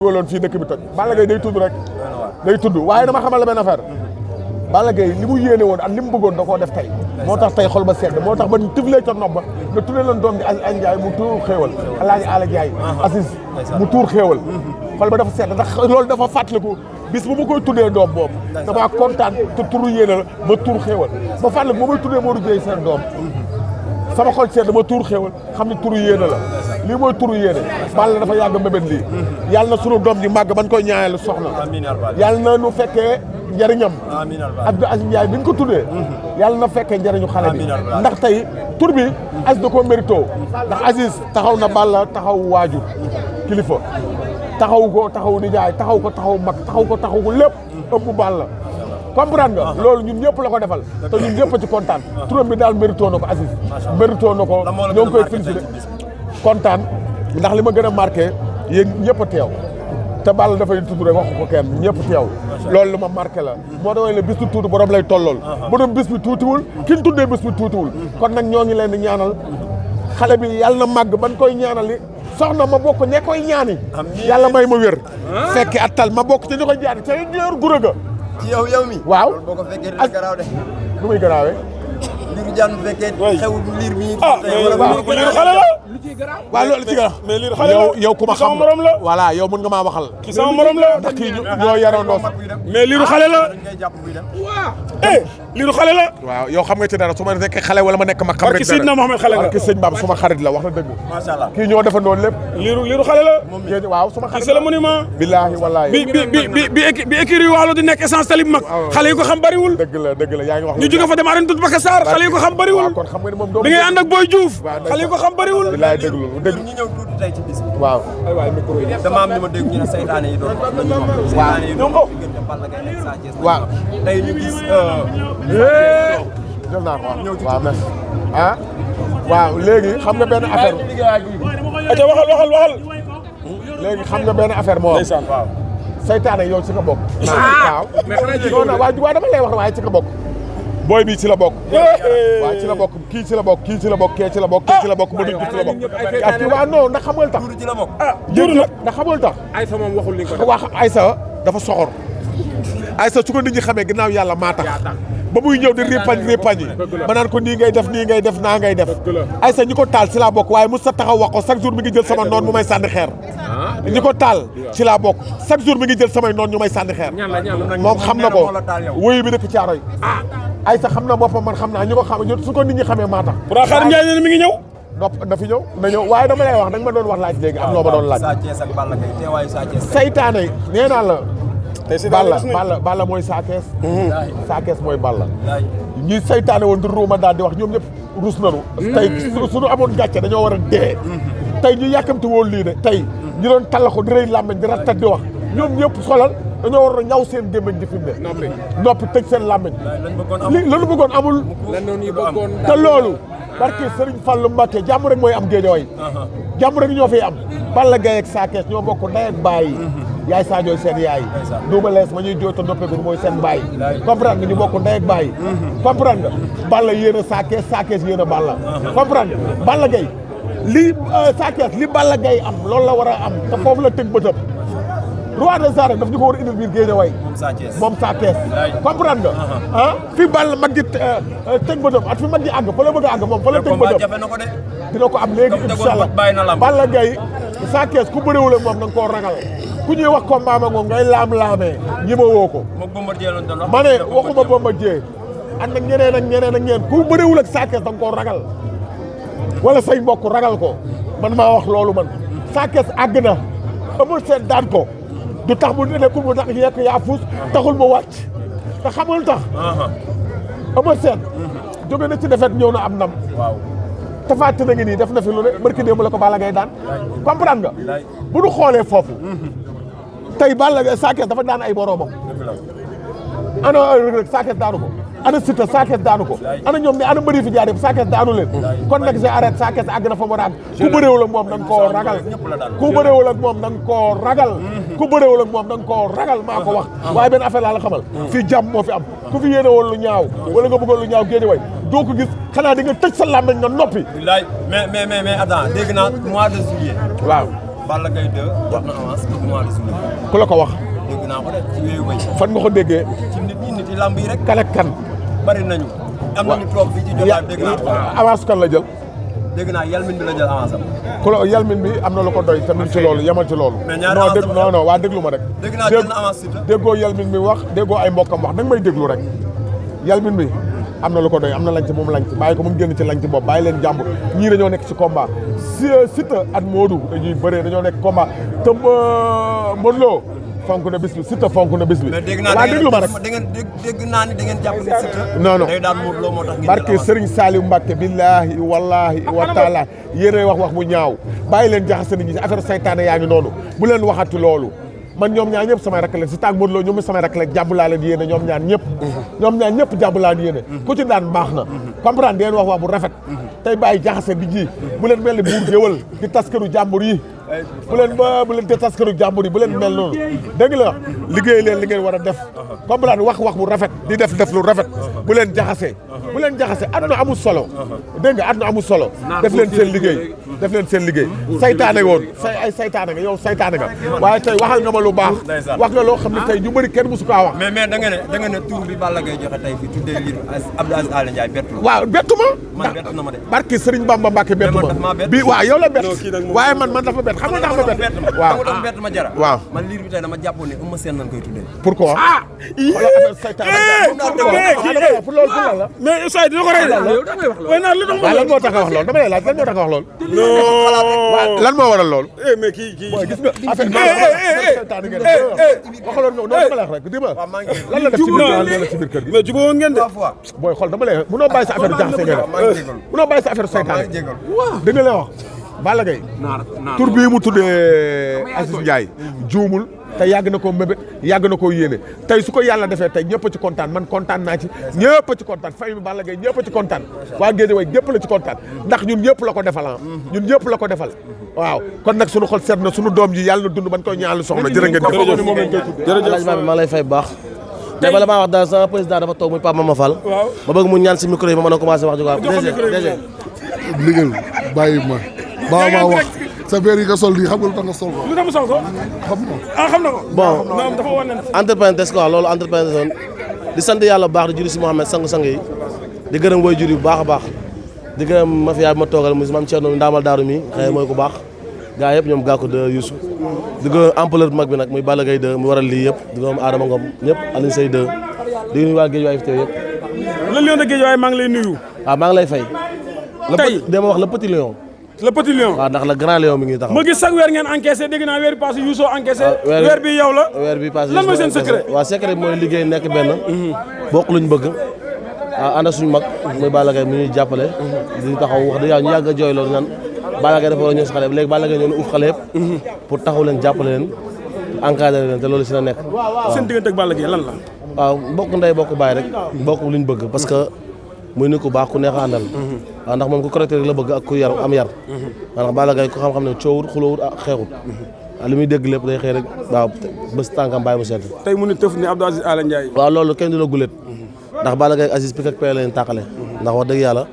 waloon fii dëkk bi toj Balla Gaye day tudd rek day tudd waaye dama xamal la benn affaire Balla Gaye li mu yéene woon ak li mu bëggoon da koo def tey moo tax tey xol ba sedd moo tax ba ñu tiflee ca nopp ba nga tuddee leen doom bi Aziz Ndiaye mu tuur xéewal Alaaji Ala Ndiaye Aziz mu tuur xéewal xol ba dafa sedd ndax loolu dafa fàttaliku bis bu ma koy tuddee doom boobu damaa kontaan te turu yéene la ma tuur xéewal ba fàttaliku bu may tuddee Modou Gueye seen doom sama xol sedd ma tuur xéewal xam ne turu yéene la lii mooy turu yéene Balla dafa yàgg mbébét lii yàlla na sunu doom ji màgg ban koy ñaanal soxna yàlla na nu fekkee njëriñam Abdou Aziz Ndiaye bi ñu ko tuddee yàlla na fekkee njëriñu xale bi ndax tey tur bi Aziz da koo mérito ndax Aziz taxaw na Balla taxaw waajur kilifa taxaw ko taxaw nijaay taxaw ko taxaw mag taxaw ko taxaw ko lépp ëpp Balla comprendre nga loolu ñun ñëpp la ko defal te ñun ñëpp a ci kontaan turam bi daal mérito na ko Aziz mérito na ko ñoo ngi koy félicité kontaan ndax li ma gën a marqué yéen ñëpp a teew te Balla dafay tudd rek waxu ko kenn ñëpp teew loolu lu ma marqué la moo tax la bis bi tuuti borom lay tollool bu doon bis bi tuutiwul ki ñu tuddee bis bi tuutiwul kon nag ñoo ngi leen di ñaanal xale bi yàlla na màgg ban koy ñaanali soxna ma bokk ñe koy ñaani yàlla may ma wér fekki attal ma bokk ci ñu koy ñaani te ñor gura ga ci yow mi waaw boo ko fekkee dina garaaw de nu muy garaawee liiru jaan bu fekkee xew liir bi liiru xale la waaw loolu ci garaaw mais liiru xale la yow ku ma xam morom la voilà yow mën nga maa waxal ki sama morom la ndax kii ñoo yarandoo mais liiru xale la liiru xale la waaw yow xam nga ci dara su ma nekkee xale wala ma nekk ma xam rek barki Seydina Mohamed xale nga barki sëñ Bamba suma xarit la wax na dëgg macha allah kii ñoo defandoo lépp liiru xale la waaw suma xarit c'est le monument billaahi wallaahi bi écurie Waalo di nekk essence talib mag xale yi ko xam bariwul dëgg la yaa ngi wax ñu jóge fa dem arène Doudou Bakassar xale yi ko xam bariwul kon xam nga ni moom doo bi ngay ànd ak Boy Diouf xale yi ko xam bariwul billaahi dëgg ñu ñëw tuuti tey ci bis bi waaw dama am ni ma dégg ñu ne saytaane yi doon saytaane yi doon diggante Balla Gaye ak Sa Thiès waaw tey ñu gis jël naa ko waaw merci ah waaw léegi xam nga benn affaire aca waxal léegi xam nga benn affaire moo ndeysaan waaw saytaane yow ci nga bokk waaw non waaw dama lay wax waaye ci nga bokk booy bi ci la bokk waaw ci la bokk kii ci la bokk kii ci la bokk kee ci la bokk kee ci la bokk mënuñ ci la bokk ak kii waaw non ndax xamul tax ci la bokk juru nag ndax xamul tax Aïssa moom waxul li nga ko wax Aïssa dafa soxor Aïssa su ko nit ñi xamee ginnaaw yàlla maa tax ba muy ñëw di répañ yi ma naan ko nii ngay def naa ngay def Aïssa ñi ko taal ci laa bokk waaye mu sa taxaw wax ko chaque jour mi ngi jël sama noon mu may sànni xeer ñi ko taal ci laa bokk chaque jour mi ngi jël samay noon ñu may sànni xeer moom xam na ko wuyu bi dëkk Caaroy Aïssa xam na boppam man xam naa ñi ko xam su ko nit ñi xamee maa tax Bourakh Khadim Ndiaye nee na mi ngi ñëw nopp na fi ñëw na ñëw waaye dama lay wax da nga ma doon wax laaj léegi am loo ma doon laaj Sa Thiès ak Balla Gaye teewaayu Sa Thiès saytaane nee naa la Balla mooy Sa Thiès Sa Thiès mooy Balla ñi saytaane woon di ruuma daal di wax ñoom ñëpp rus nañu tey suñu amoon gàcce dañoo war a dee tey ñu yàkkamti woon lii de tey ñu doon tallaxu di rëy làmmeñ di rattat di wax ñoom ñëpp solal dañoo war a ñaw seen gémmiñ di filmé noppi tëj seen làmmeñ lañu bëggoon amul te loolu barke Serigne Fallou Mbacké jàmm rek mooy am Guédiawaye jàmm rek ñoo fiy am Balla Gaye ak Sa Thiès ñoo bokk ndey ak baay yaay Sadio seen yaay Double Less ma ñuy jooyta noppeeku mooy seen baay comprendre nga ñu bokk ndey ak baay comprendre nga Balla yéen a Sa Thiès Sa Thiès yéen a Balla comprendre nga Balla Gaye li Sa Thiès li Balla Gaye am loolu la war a am te foofu la tëg bëtam roi des arènes daf ñu ko war a indil biir Guédiawaye moom Sa Thiès comprendre nga fi Balla mag ji tëg bëtam at fi mag ji àgg fa la bëgg a àgg moom fa la tëg bëtam dina ko am léegi incha allah Balla Gaye Sa Thiès ku bëriwul ak moom da nga koo ragal ku ñuy wax combat ma moom ngay laam-laamee ñi ma woo ko ma ne waxuma Bombardier ànd ak ñeneen ak ñeneen ak ñeneen ku bëriwul ak Sa Thiès da nga koo ragal wala say mbokk ragal ko man maa wax loolu man Sa Thiès àgg na amul seen daan ko du tax mu nekkul mu tax yekk yaa fuus taxul mu wàcc te xamul tax amul seen jóge na ci defet ñëw na am ndam Tapha Tine ngi nii def na fi lu ne barki démb la ko Balla Gaye daan comprendre nga bu ñu xoolee foofu tey Balla Gaye Sa Thiès dafa daan ay boroomam ana Reug Sa Thiès daanu ko ana Siteu Sa Thiès daanu ko ana ñoom ne ana mbëri fi jaar yëpp Sa Thiès daanu leen kon nag j'ai arrêté Sa Thiès àgg na fa mu àgg ku bëreewul ak moom da nga koo ragal ku bëreewul ak moom da nga koo ragal ku bëreewul ak moom da nga koo ragal maa ko wax waaye benn affaire laa la xamal fii jàmm moo fi am ku fi yéene woon lu ñaaw wala nga bëggoon lu ñaaw Guédiawaye doo ko gis xanaa di nga tëj sa làmmiñ nga noppi mais attends dégg naa mois de juillet waaw Balla Gaye 2 jot na avance pour mois de juillet. ku la ko wax. dégg naa ko de ci wéyu bay. fan nga ko déggee. ci nit yi lamb yi rek. kan ak kan. bari nañu. am nañu toog fii ci jotaay dégg naa ko. avance kan la jël. dégg naa yalmin bi la jël avance am. ku la yalmin bi am na lu ko doy tamit ci loolu yemal ci loolu. mais ñaari avance non waa déglu ma rek. dégg naa jël na avance si la. déggoo yalmin bi wax déggoo ay mbokkam wax da nga may déglu rek. yalmin bi am na lu ko doy am na lañ ci moom lañ ci bàyyi ko moom génn ci lañ ci bopp bàyyi leen jàmbur ñii dañoo nekk ci combat Siteu ak Modou dañuy bëree dañoo nekk combat te Modou Lo fonk na bis bi Siteu fonk na bis bi. mais dégg naa waa déglu ma rek dégg naa ni da ngeen jàpp ni Siteu. non day daan Modou Lo moo tax ngeen barke Serigne Saliou Mbacke billahi wallahi wa taala yéenay wax bu ñaaw bàyyi leen jaxase nit ñi affaire saytaane yaa ngi noonu bu leen waxati loolu man ñoom ñaar ñëpp samay rakk leen Siteu ak Modou Lo ñoom samay rakk leen jàpp laa leen yéene ñoom ñaar ñëpp ñoom ñaar ñëpp jàpp laa leen yéene ku ci daan baax na comprendre ngeen wax bu rafet tey bàyyi jaxase di ji bu leen mel ni buur géwël di taskaru jàmbur yi bu leen te taskaru jàmbur yi bu leen mel noonu dégg la liggéey leen li ngeen war a def comprendre wax bu rafet di def lu rafet bu leen jaxase àdduna amul solo dégg nga àdduna amul solo def leen seen liggéey saytaane woon ay saytaane nga yow saytaane nga waaye tey waxal nga ma lu baax wax nga loo xam ne tey ñu bëri kenn musu kaa wax mais da nga ne tur bi Balla Gaye joxe tey fi tuddee lii Abdou Aziz Aly Ndiaye bettu la waaw bettu ma man bettu na ma de barki Serigne Bamba Mbacke bettu ma bi waaw yow la bett waaye man dafa bett xam nga tax ma bett waaw tax bett ma jara waaw man liir bi tey dama jàppoon ne Eumeu Sène lañ koy tuddee pourquoi pour loolu pour la mais Ousseyn dina ko rey la waaye naan li tax lan moo tax a wax loolu dama lay laaj lan moo tax a wax loolu lan moo waral loolu mais kii gis nga affaire saytaane ngeen waxaloon nga dama lay wax rek dima lan la def ci biir kër gi mais jubóo woon ngeen de booy xool dama lay munoo bàyyi sa affaire jaxase ngeen munoo bàyyi sa affaire saytaane dëgg la wax Balla Gaye tur bii mu tuddee Aziz Ndiaye juumul te yàgg na koo mébét yàgg na koo yéene tey su ko yàlla defee tey ñëpp a ci kontaan man kontaan naa ci ñëpp a ci kontaan fay mi Balla Gaye ñëpp a ci kontaan waa Guédiawaye ñëpp la ci kontaan ndax ñun ñëpp la ko defal ñun ñëpp la ko defal waaw kon nag sunu xol seet na sunu doom ji yàlla na dund bañ koy ñaanal soxna jërë ngeen jërëjëf maa lay fay bu baax mais bala maa wax daal sama président dafa toog muy Pape Mama Fall ma bëgg mu ñaan si micro yi ma mën a commencé wax jóg DG liggéey bàyyi ma baa maa wax sa verre yi nga sol nii xam nga lu tax nga sol ko. lu tax mu sol ko. xam na ko. bon non dafa wane ne. entreprenariat quoi loolu entreprenariat di sant yàlla bu baax di julli si Mouhamed sang-sang yi di gërëm woy jur yi bu baax a baax di gërëm mafia bi ma toogal muy maam Thierno ndaamal daaru mi xëy mooy ku baax gars yëpp ñoom gàkku de Youssou di gërëm ampleur bu mag bi nag muy Balla Gaye 2 mu waral lii yëpp di gërëm Adama Ngom ñëpp Alioune Seye 2 di nuyu waa Guédiawaye fi teew yëpp. le lion de Guédiawaye maa ngi lay nuyu. waaw maa ngi lay fay. tey dama wax le petit lion. le petit lion waaw ndax le grand lion mi ngi taxaw. ma gis chaque weer ngeen encaissé dégg naa weer bi passé Youssou encaissé. weer bi yow la. weer bi passé lan mooy seen secret. waaw secret bi mooy liggéey nekk benn. bokk luñ bëgg. ànd ak suñu mag. muy Balla Gaye mi ñuy jàppale. di taxaw wax dëgg yàlla ñu yàgg a jooy loolu naan Balla Gaye dafa war a ñëw si xale bi léegi Balla Gaye ñëw na uuf xale yëpp. pour taxaw leen jàppale leen. encadré leen te loolu si la nekk. seen diggante ak Balla Gaye lan la. waaw bokk ndey bokk baay rek. bokk luñ bëgg parce que muy nit ku baax ku neex a àndal. waaw ndax moom ku correcteur rek la bëgg ak ku yar am yar. maanaam Balla Gaye ko xam-xam ne coowut xulóowut ak xeexut. li muy dégg lépp day xëy rek waaw bés tànkam bàyyi mu sedd. tey mu ne tëf ni Abdou Aziz Aly Ndiaye. waaw loolu kenn du la gulet. ndax Balla Gaye ak Aziz pik ak pay leen tàqale. ndax wax dëgg yàlla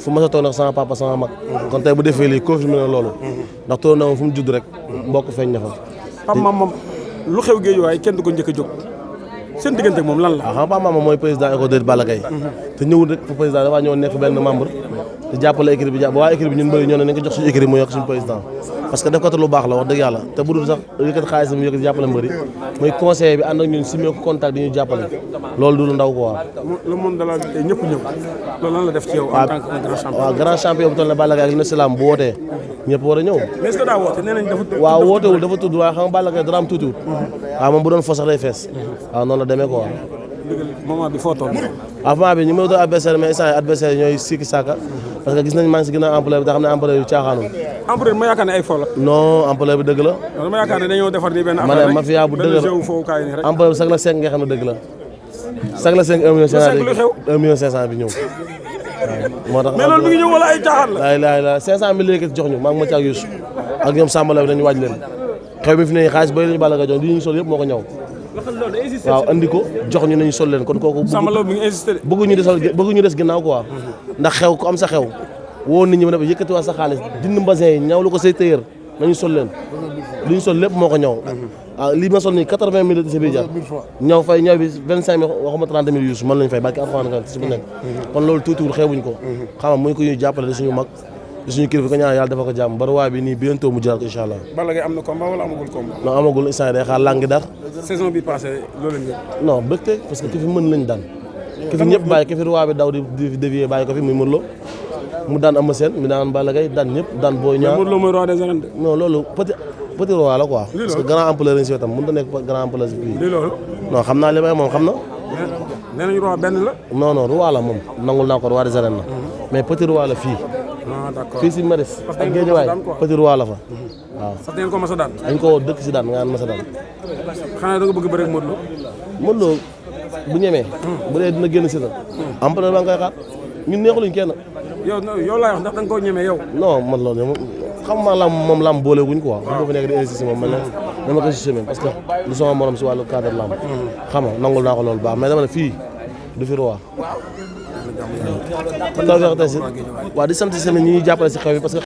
fu ma sa toog nag sama papa sama mag. kon tey bu defee lii confirmé na loolu. ndax toog na moom fu mu judd rek mbokk feeñ na fa. Pape Mama lu xew Guédiawaye kenn du ko njëkk a jóg seen diggante moom lan la. waaw xam nga Pape Mama mooy président école de Balla Gaye te ñëwul rek fa président dafa ñëw nekk benn membre te jàppale équipe bi waa équipe bi ñun bëri ñoo ne nañ ko jox suñu équipe mu yokk suñu président parce que def ko lu baax la wax dëgg yàlla te bu dul sax yëkkat xaalis mu yëkkat jàppale mbëri muy conseiller bi ànd ak ñun simee ko contact di ñu jàppale loolu du lu ndaw quoi. le monde de la vie tey ñëpp ñëw loolu lan la def ci yow en tant que grand champion. waaw grand champion bu toll ne Balla Gaye ak l'islam bu wootee ñëpp war a ñëw. mais est-ce que daa woote nee nañ dafa. waaw wootewul dafa tudd waaye xam nga Balla Gaye dara am tuutiwul. waaw moom bu doon fo sax day fees. waaw noonu la demee quoi. moment bi foo toll. waaw moment bi ñu ngi doon adversaire mais instant adversaire ñooy sikki sàkka parce que gis nañ maa ngi si ginnaaw ampleur bi te xam ne ampleur yu caaxaanul. ampleur ma yaakaar ne ay fo la. non ampleur bi dëgg la. dama yaakaar ne dañoo defar ni benn ma ne mafia bu dëgg la ampleur bi sax la 5 nga xam ne dëgg la. sax la 5 1 million 500 1 million 500 bi ñëw. moo tax mais loolu mi ngi ñëw wala ay caaxaan la. la 500 mille léegi jox ñu maa ngi ma ci ak Youssou ak ñoom Sambala bi dañu waaj leen xew mi fi ne xaalis bay lañu Balla Gaye jox li ñu sol yëpp moo ko ñëw. waaw andi ko jox ñu nañu sol leen kon kooku. Sambala mi ngi insisté. bëgguñu des ginnaaw quoi. ndax xew ku am sa xew woo nit ñi ma ne yëkkatiwaat sa xaalis dind mbasin yi ñaw lu ko say tëyër nañu sol leen li ñu sol lépp moo ko ñëw lii ma sol nii 80 000 si biir jar ñëw fay ñëw bi 25 000 waxuma 30 000 yuus mën lañu fay barki alxuraan kan si bu nekk kon loolu tuutiwul xeebuñ ko xam nga muy ko ñuy jàppale di suñu mag di suñu kilifa ko ñaan yàlla dafa ko jàmm ba ruwaay bi nii bientôt mu jëlaat ko incha allah. Balla Gaye am na combat wala amagul combat. non amagul instant day xaar langi dar saison bi passé loolu ngeen. non bëgte parce que ki fi mën lañ daan ki fi ñëpp bàyyi ki fi ruwaay bi daw di dévier bàyyi ko fi muy Modou Lo mu daan Eumeu Sène mi daan Balla Gaye daan ñëpp daan Boy Niang. Modou Lo mooy roi des arènes. non loolu petit roi la quoi. parce que grand ampleur lañ si wetam mënut a nekk grand ampleur si fii. lii loolu. non xam naa li may moom xam na. nee nañu roi benn la. non roi la moom nangul naa ko roi des arènes la mais petit roi la fii. ah d'accord fii si Maris ak Guédiawaye petit roi la fa waaw. sax ngeen ko mas a daan. dañ ko dëkk si daan nga mas a daan. xanaa da nga bëgg bëre ak Modou Lo. Modou Lo bu ñemee. bu dee dina génn si la. ampleur ba nga koy xaar ñun neexuluñ kenn. yow laay wax ndax da nga koo ñemee yow. non man loolu xam nga lam moom lam boolewuñ quoi. xam nga fa nekk di insister moom man dama ko si parce que lu sama morom si wàllu cadre lamb. xam nga nangul naa ko loolu baax mais dama ne fii du fi roi. taw bi wax tey si waaw di sant si ñi ñuy jàppale si xew bi parce que